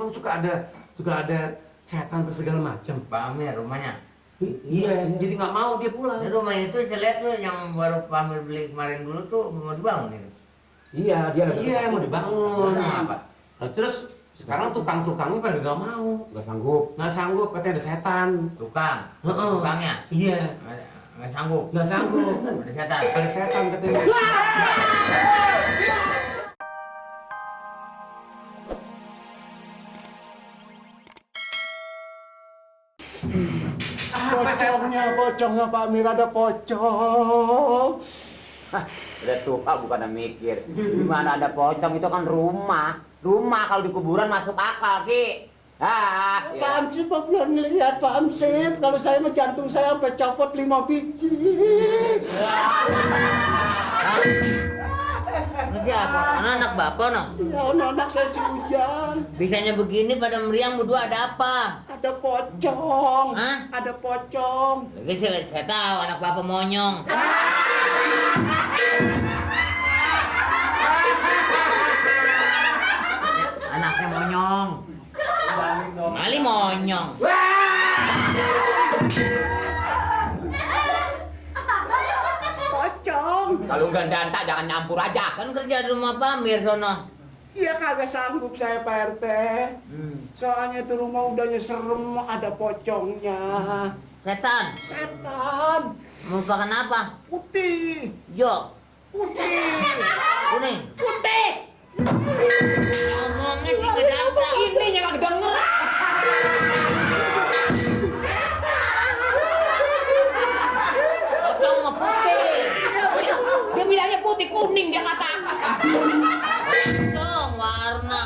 emang suka ada setan segala macam. Pak Amir rumahnya. Iya, jadi nggak mau dia pulang. Ini rumah itu saya lihat tuh yang baru Pak Amir beli kemarin dulu tuh mau dibangun itu. Iya, dia mau dibangun. Apa? Nah, terus sekarang tukang-tukangnya pada nggak mau. Nggak sanggup, katanya ada setan. Tukang? Heeh. Tukangnya? Iya. Nggak sanggup? Nggak sanggup. Ada setan? Ada setan katanya. Pocongnya Pak Amir, ada pocong. Udah tua bukan mikir. Gimana ada pocong, itu kan rumah. Rumah kalau di kuburan masuk akal, Ki. Pak Amsip belum lihat Pak Amsip. Kalau saya mah jantung saya sampai copot 5 biji. Ini siapa? Anak bapak no? Ya anak saya si Ujang. Bisanya begini pada meriang berdua ada apa? Ada pocong. Hah? Ada pocong. Lagi saya tahu anak bapak monyong. Anaknya monyong. Mali monyong. Pocong. Kalau nggak danta jangan nyampur aja. Kan kerja di rumah Pak Amir sono. Iya kagak sanggup saya Pak RT. Soalnya itu rumah udahnya serem, ada pocongnya. Setan. Setan. Merupakan apa? Putih. Jo. Putih. Kuning. Putih. Ngomongnya sih gak data. Ininya nggak kedenger. Pocong mah putih. Dia bilangnya putih kuning dia kata. Pocong warna.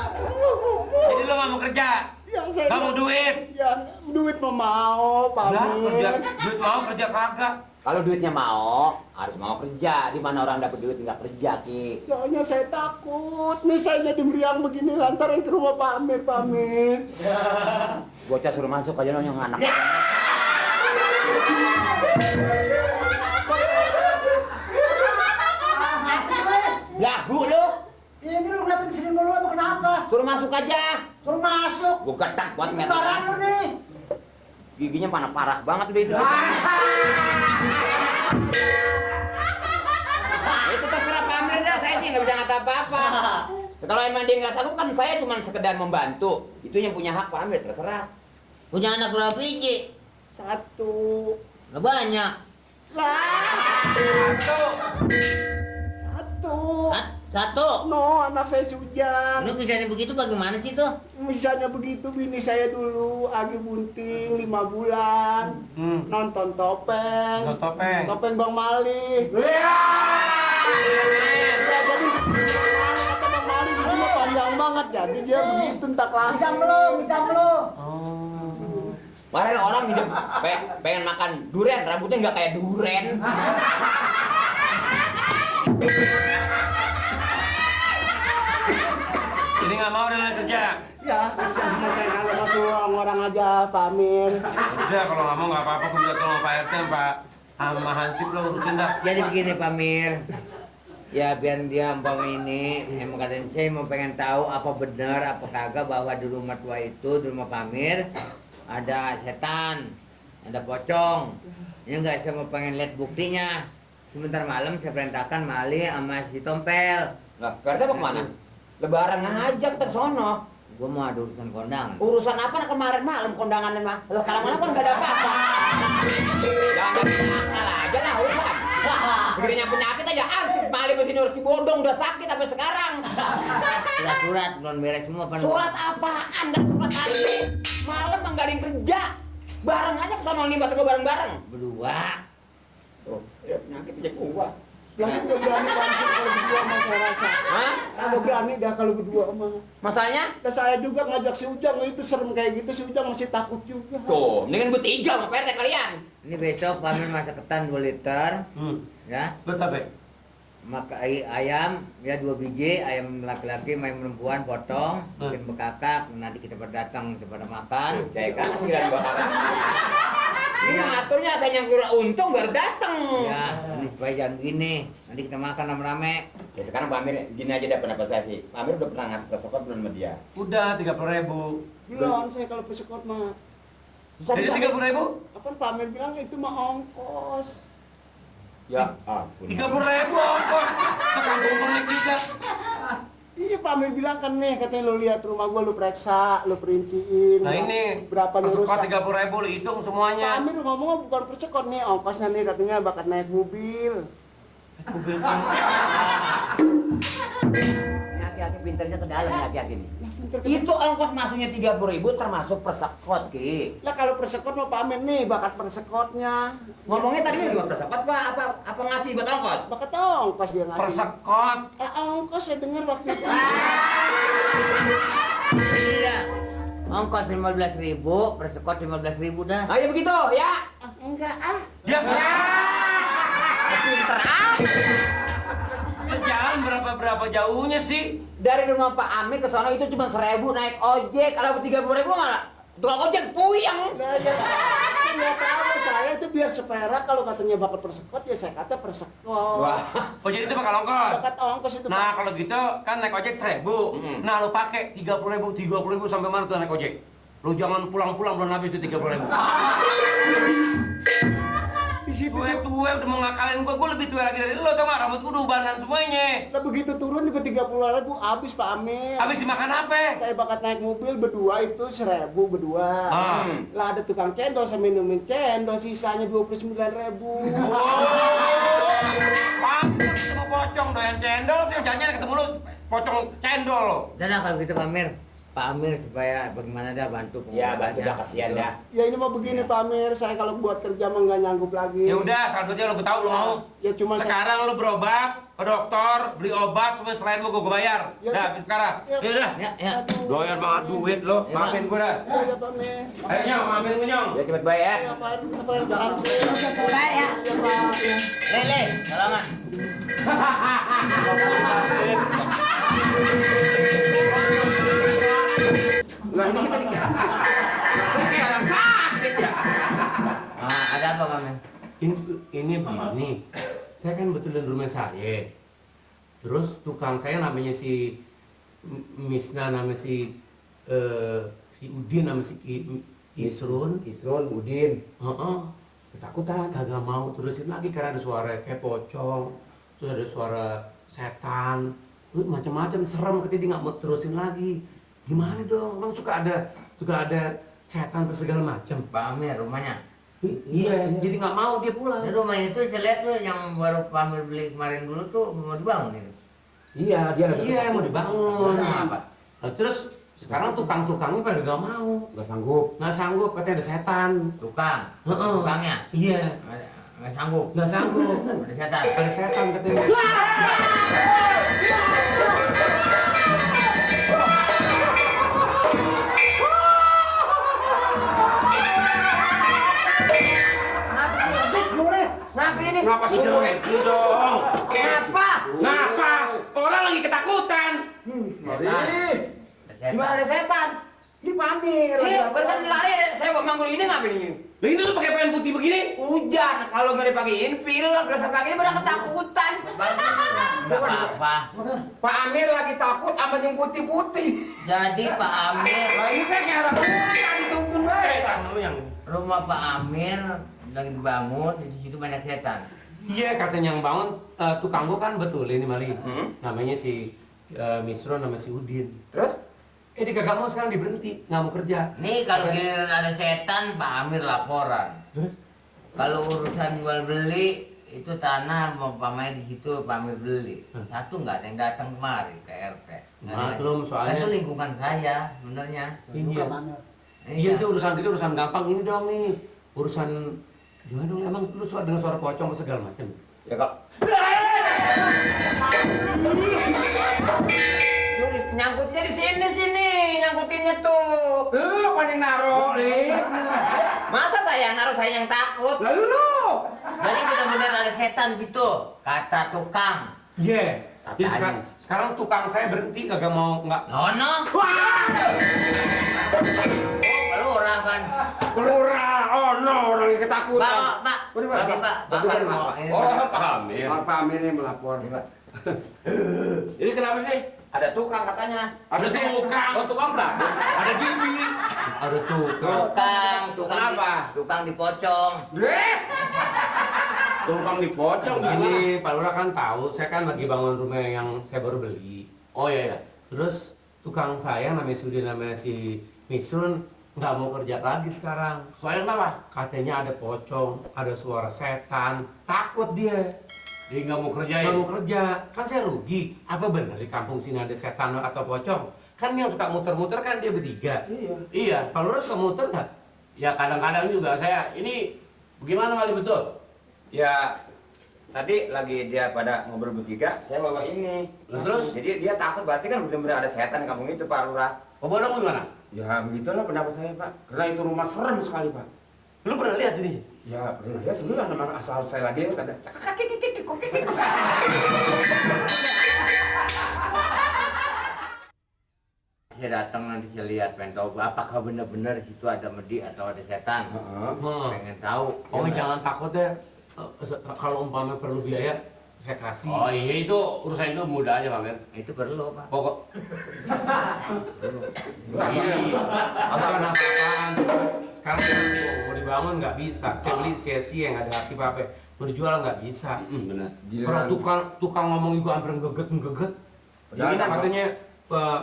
Jadi lo nggak mau kerja? Yang saya Nggak mau duit? Ya, duit mau Pak Lah, kerja, Amir. duit mau kerja kagak. Kalau duitnya mau, harus mau kerja. Di mana orang dapat duit nggak kerja, Ki? Soalnya saya takut. Nih saya jadi meriang begini lantaran ke rumah Pak Amir, Pak Amir. Bocah suruh masuk aja lo yang anak. Lagu lu. Ini lu ngeliatin sini mulu apa kenapa? Suruh masuk aja. Suruh masuk. Gue getak buat Ini barang lu nih. Giginya parah banget udah itu. Itu terserah Pak Amir dah, saya sih nggak bisa ngata apa-apa. Kalau emang dia nggak sanggup kan saya cuma sekedar membantu. Itu yang punya hak Pak Amir, terserah. Punya anak berapa biji? 1. Nggak banyak. Satu. No, anak saya si Ujang. Lu bisanya begitu bagaimana sih tuh? Misalnya begitu, bini saya dulu Agi Bunting 5 bulan nonton topeng. Nonton topeng. Topeng Bang Mali. Ya, jadi kata Bang Mali giginya panjang banget, jadi dia begitu entak lagi. Ngidam lu. Kemarin orang hidup pengen makan durian, rambutnya nggak kayak duren. Jadi nggak mau udah kerja. Ya, kerja sama saya kalau masuk orang aja Pak Amir. Udah kalau nggak mau nggak apa-apa, aku minta tolong Pak RT, Pak sama Hansip lo urusin dah. Jadi begini Pak Amir. Ya biar dia umpama ini, emang katanya saya mau pengen tahu apa benar apa kagak bahwa di rumah tua itu, di rumah Pak Amir ada setan, ada pocong. Ya enggak, saya mau pengen lihat buktinya. Sebentar malam saya perintahkan Mali sama si Tompel. Lah, Garda mau kemana? Lebaran aja kita ke sono. Gua mau ada urusan kondangan. Urusan apa nah kemarin malam kondangan mah? Lah sekarang mana pun nggak ada apa-apa. Jangan nakal aja lah urusan. Segerinya penyakit aja ansip Mali mesti nurut si bodong udah sakit sampai sekarang. Surat-surat belum beres semua Pak. Surat apaan dan surat hari? Malam mah nggak ada yang kerja. Bareng aja ke sono nih batu bareng-bareng. Berdua. Oh, ya penyakit aja gua. Yang udah berani pancing kalau berdua mah saya rasa. Hah? Kalau berani dah kalau berdua mah. Masalahnya? Nah, saya juga ngajak si Ujang itu serem kayak gitu, si Ujang masih takut juga. Tuh, mendingan bertiga sama PRT kalian. Ini besok Pak Amir masak ketan 2 liter. Ya. Betul, Pak. Maka ayam ya 2 biji, ayam laki-laki, ayam perempuan potong, bikin bekakak, nanti kita berdatang kepada makan. Saya kasih dan bakal. Ini ngaturnya saya yang kurang untung baru datang. Ya, ini supaya jangan begini. Nanti kita makan rame-rame. Ya sekarang Pak Amir gini aja dah pendapat saya sih. Pak Amir udah pernah ngasih persekot belum sama dia? Udah 30.000. Belum saya kalau persekot mah. Jadi 30.000? Apa Pak Amir bilang itu mah ongkos. Ya ampun. 30.000 ongkos. Sekampung pelik juga. Iya Pak Amir bilang kan nih, katanya lu lihat rumah gua, lu periksa, lu perinciin. Nah ini berapa persekot rusak. 30.000 lu hitung Pak semuanya. Amir ngomong bukan persekot nih, ongkosnya nih katanya bakat naik mobil. Hati-hati pinternya ke dalam hati-hati nih. Nah, pinter kan? Itu ongkos masuknya 30.000 termasuk persekot, Ki. Lah kalau persekot mau Pak Amir nih, bakat persekotnya. Ngomongnya tadi juga persekot Pak, apa ngasih buat ongkos? Bakat ongkos dia ngasih. Persekot. Ongkos saya dengar waktu itu. Iya. Ongkos 15.000, persekot 15.000 dah. Ayo begitu ya. Enggak ah. Ya. Pinter ah. Jalan berapa jauhnya sih? Dari rumah Pak Amir ke sana itu cuma 1.000 naik ojek. Kalau 30.000 malah tukang ojek puyeng. Nah, ya, saya nggak tahu, saya itu biar sepera kalau katanya bakat persekot ya saya kata persekot. Wah. Oh jadi itu bakal ongkos. Bakat ongkos itu. Nah Pak. kalau gitu kan naik ojek 1.000. Nah lu pakai 30.000 sampai mana tuh naik ojek? Lu jangan pulang-pulang belum habis itu 30.000. Di situ Gue tua udah mau ngakalin gue lebih tua lagi dari lo, tau gak? Rambut gue udah ubanan semuanya. lah begitu turun juga 30.000 habis Pak Amir. Habis dimakan apa? Saya bakat naik mobil berdua itu 1.000 berdua. Lah ada tukang cendol, saya minumin cendol, sisanya 29.000. Pantes ketemu pocong doyan cendol sih, jangan ketemu lu pocong cendol lo. Udah lah kalau gitu Pak Amir. Pak Amir supaya bagaimana dah bantu Ya bantu dah kasihan dah. Ya ini mau begini Pak Amir, saya kalau buat kerja mah nggak nyanggup lagi. Ya udah, selanjutnya lo gue tahu lo mau. Ya cuma Sekarang lo berobat ke dokter, beli obat, semua selain gue bayar. Ya, Dah, sekarang. ya. Ya udah. Ya. Doyan banget duit lo, Ya, maafin gue dah. Ya Pak Amir. Ayo nyong, maafin gue nyong. Ya cepet baik ya. Ya Pak Amir, maaf saya. Baik ya. Ya Pak. Lele, salaman. Lah ini kita saya kayak orang sakit ya. Ada apa Pak Amir? Ini begini, saya kan betulin rumah saya. Terus tukang saya namanya si Misna, namanya si Udin, namanya si Isrun. Udin. Ketakutan, kagak mau terusin lagi karena ada suara kayak pocong, terus ada suara setan, terus macam-macam serem, katanya dia nggak mau terusin lagi. Gimana dong? Emang suka ada setan segala macam. Pak Amir rumahnya. Iya, jadi nggak mau dia pulang. Ini rumah itu saya lihat tuh yang baru Pak Amir beli kemarin dulu tuh mau dibangun itu. Iya dia lagi. Iya, mau dibangun. Apa? Nah, terus sekarang tukang-tukangnya pada nggak mau. Nggak sanggup, katanya ada setan. Tukang. Heeh. Tukangnya. Iya, Nggak sanggup. nggak sanggup. Ada setan. Ada setan katanya. Ngapa suruh itu dong? Ngapa? Orang lagi ketakutan. Gimana ada setan? Ini Pak Amir. Barusan lari saya manggul ini ngapain ini? Lah ini lu pakai pakaian putih begini? Hujan, kalau nggak dipakein pilek, berasa pakai ini pada ketakutan. Nggak apa-apa. Pak Amir lagi takut sama yang putih-putih. Jadi Pak Amir, Nah ini saya kayak orang tua ditungguin baik. Tangan lu yang. rumah Pak Amir lagi dibangun, di situ banyak setan. Iya, katanya yang bangun tukang gua kan betul ini Mali. Namanya si Misro, nama si Udin. Terus? Dia kagak mau sekarang diberhenti, nggak mau kerja. Nih kalau giliran ada setan, Pak Amir laporan. Terus? Kalau urusan jual beli itu tanah mau pamai di situ Pak Amir beli. Satu nggak ada yang datang kemari ke RT. Maklum, soalnya- Kan itu lingkungan saya sebenarnya. Iya. Iya, itu urusan gitu, urusan gampang ini dong nih. Urusan gimana dong? Emang lu suka dengar suara pocong apa segala macam? Ya kok. Nyangkutnya di sini, nyangkutinnya tuh. Lu paling naro, Masa saya yang naro, saya yang takut. Lalu. Jadi benar-benar ada setan gitu, kata tukang. Iya. Jadi sekarang tukang saya berhenti kagak mau nggak. Nono. Oh, kelurah kan. Kelurah, oh no, orang yang ketakutan. Pak. Bapak Bapak mau ini. Oh, Pak Amir. Pak Amir ini melapor. Ini, Pak. Ini kenapa sih? Ada tukang katanya. Ada tukang. Oh, tukang tak? Ada gigi. Ada tukang. Kenapa? Tukang dipocong. Tukang dipocong gimana? Ini Pak Lurah kan tahu, saya kan lagi bangun rumah yang saya baru beli. Oh iya, iya. Terus tukang saya namanya Sudi, namanya si Misrun, nggak mau kerja lagi sekarang. Soalnya kenapa? Katanya ada pocong, ada suara setan, takut dia. Dia nggak mau kerjain. Nggak mau kerja, kan saya rugi. Apa benar di kampung sini ada setan atau pocong? Kan yang suka muter-muter kan dia bertiga. Iya. Iya. Pak Lurah suka muter nggak? Ya kadang-kadang juga saya ini bagaimana kali betul? Ya tadi lagi dia pada ngobrol bertiga, saya bawa ini. Nah, terus? Jadi dia takut, berarti kan benar-benar ada setan di kampung itu, Pak Lurah. Oh, bodong gimana? Ya begitulah pendapat saya Pak, karena itu rumah serem sekali Pak. Lu pernah lihat ini? Ya pernah lihat sebelah nama asal saya lagi yang ada. Saya datang nanti saya lihat, pengen tahu apakah benar-benar di situ ada medi atau ada setan. Pengen tahu. Oh Ya, jangan takut deh. Kalau umpamanya perlu biaya, saya kasih. Oh iya, itu urusan itu mudah aja, Pak Mir. itu perlu Pak. Pokok. Iya. Bukan apa-apaan. Sekarang mau dibangun nggak bisa. Saya beli sia-sia yang ada aktif apa. Mau dijual nggak bisa. Benar. Orang tukang ngomong juga hampir geget. Jadi katanya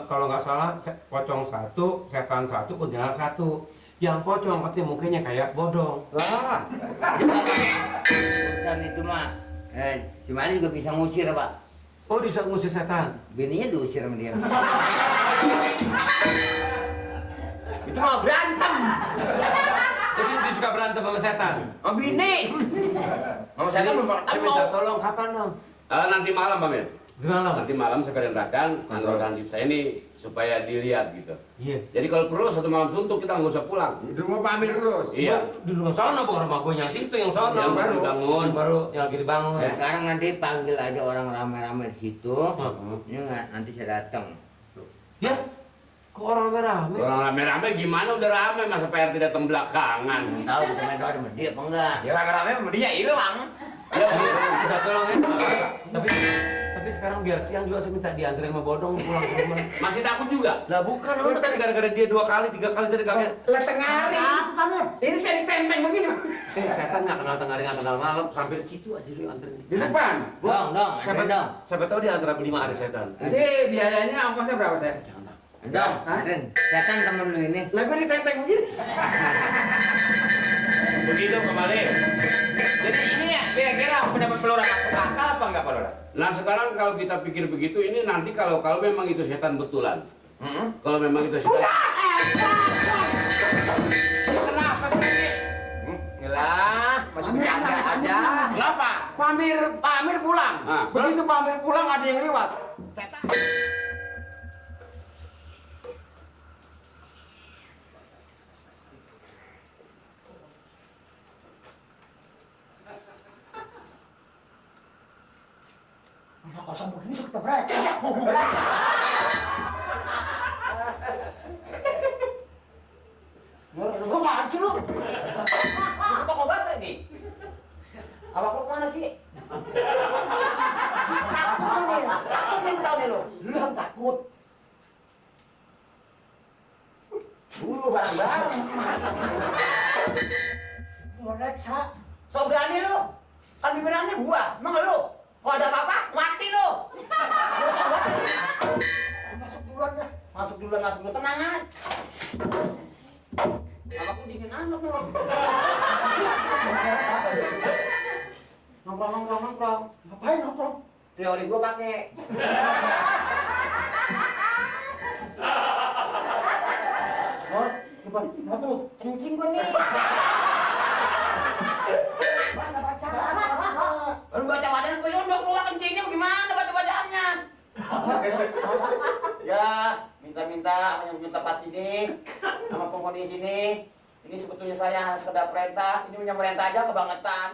kalau nggak salah pocong satu, setan satu, kuntilanak satu. Yang pocong katanya mukanya kayak bodong. Lah, Urusan itu mah, si Mali juga bisa ngusir Pak. Oh bisa ngusir setan. Bininya diusir sama dia. Itu malah berantem. Jadi dia suka berantem sama setan. Sama bini. Sama setan belum Saya ketemu. minta tolong kapan dong? Nanti malam, Pak Mir. Gimana? Nanti malam saya perintahkan kantor hansip saya ini supaya dilihat gitu. Iya. Jadi kalau perlu satu malam suntuk kita nggak usah pulang. di rumah Pak Amir terus. Iya. Di rumah sana bukan rumah gue yang situ yang sana. Yang baru dibangun. Yang baru yang lagi dibangun. Sekarang nanti panggil aja orang rame-rame di situ. Heeh. Ini nanti saya datang. Ya, kok orang rame-rame? Orang rame-rame gimana udah rame, masa PR tidak datang belakangan. Tahu kita main ada medi apa enggak? Ya rame-rame sama dia hilang. Ya, Kita tolong ya. Tapi sekarang biar siang juga saya minta dianterin sama Bodong pulang ke rumah. masih takut juga? Lah bukan, orang tadi gara-gara dia 2 kali, 3 kali tadi kaget. Lah tengah hari. Apa Pamir? Ini saya ditenteng begini. Setan nggak kenal tengah hari, nggak kenal malam, sampai di situ aja dia anterin. Di depan. Dong, Siapa ada dong. Siapa tahu dia antara 5 ada setan. Nanti biayanya ongkosnya berapa saya? Jangan takut. Dong, Ren, setan temen lu ini. Lah gua ditenteng begini. Begitu kembali. Jadi ini ya kira-kira pendapat Pelora masuk akal apa enggak Pelora? Nah sekarang kalau kita pikir begitu, ini nanti kalau memang itu setan betulan. Kalau memang itu setan. Kenapa sih? Ngelah, masih bercanda aja. Kenapa? Pak Amir pulang. Ah, Begitu Pak Amir pulang ada yang lewat. Setan. Rumah kosong begini suka kita berecek. Lu apaan sih lu? Lu toko baterai nih. Abang lu kemana sih? Takut nih. Takut nih tau nih lu. Lu yang takut. Dulu bareng-bareng. Mau reksa. So berani lu. Kan bibirnya gua. Emang lu? Kalau ada apa-apa, mati lu. Lu tau baterai. Masuk duluan ya. Masuk duluan. Tenang aja. Abang dingin amat lu. Nongkrong. Ngapain nongkrong? Teori gua pakai. Lor, coba, kenapa lu? Kencing gua nih. Baca-baca. Baru baca-baca gua udah keluar kencingnya gimana baca-bacaannya? Ya, minta yang punya tempat sini sama penghuni sini. Ini sebetulnya saya sekedar perintah, ini punya perintah aja kebangetan.